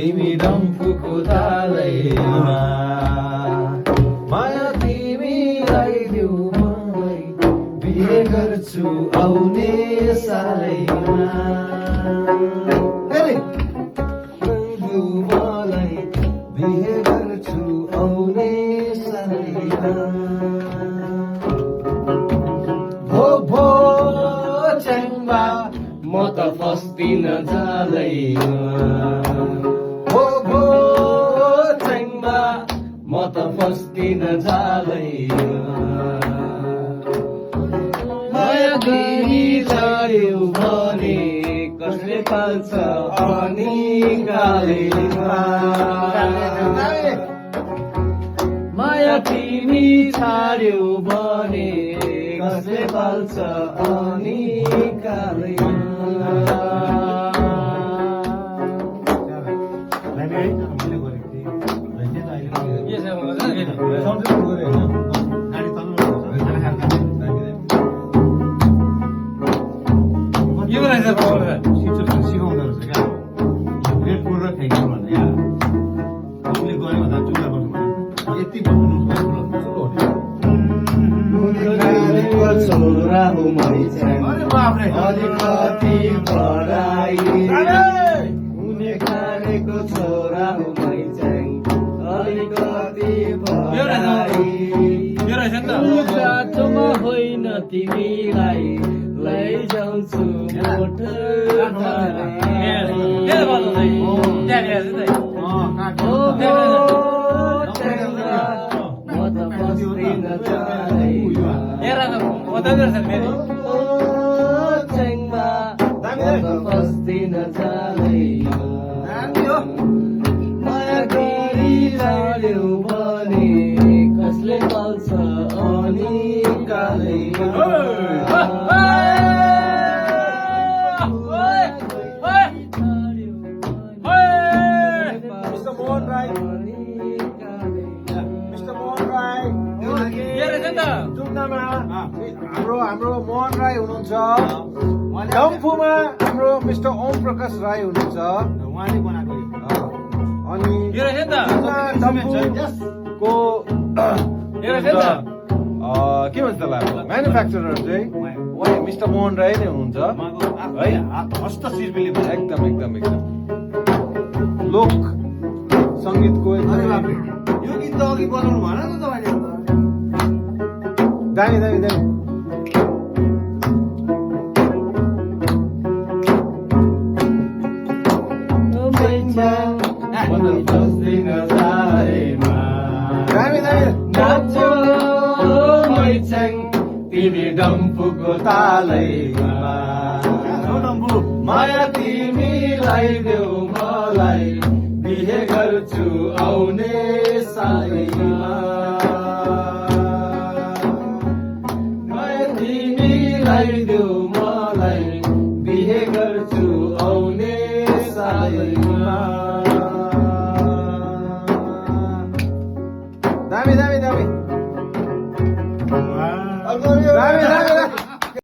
तिमी डम्फुको तालैमा माया तिमीलाई देऊ मलाई बिहे गर्छु आउने सालैमा देऊ मलाई बिहे गर्छु आउने सालैमा भो च्याङ्बा म त फस्दिन जालैमा भो च्याङ्बा म त फस्दिन जालैमा माया गरी लड्यो भने कसले पाल्छ अनि गालैमा माया तिमी छाड्यौ भने कसले पाल्छ अनि कालैमा सिकाउँदो रहेछ क्या रेड फुल र थ्याङ्क यू भन्दा यहाँ आफूले गऱ्यो भन्दा चुला बस्नु यति बस्नु छोरा हो अलिकति पढाइ हुने खानेको छोरा हो अलिकति बाटोमा होइन तिमीलाई लैजाउँछु माया गरी लड्यो भने कसले पाल्छ अनि कालैमा हाम्रो मोहन राई हुनुहुन्छ डम्फुमा हाम्रो मिस्टर ओम प्रकाश राई हुनुहुन्छ उहाँले बनाएको अनि डम्फुको के भन्छ त्यसलाई म्यानुफ्याक्चरर चाहिँ उहाँ मिस्टर मोहन राई नै हुनुहुन्छ है हस्तशिल्पीले एकदम एकदम एकदम लोक सङ्गीतको यो गीत त अघि बजाउनु भएन त तपाईँले दामी दामी दामी तिमी डम्फुको तालैमा माया तिमीलाई देऊ मलाई बिहे गर्छु आउने सालैमा माया तिमीलाई देऊ मलाई बिहे गर्छु आउने सालैमा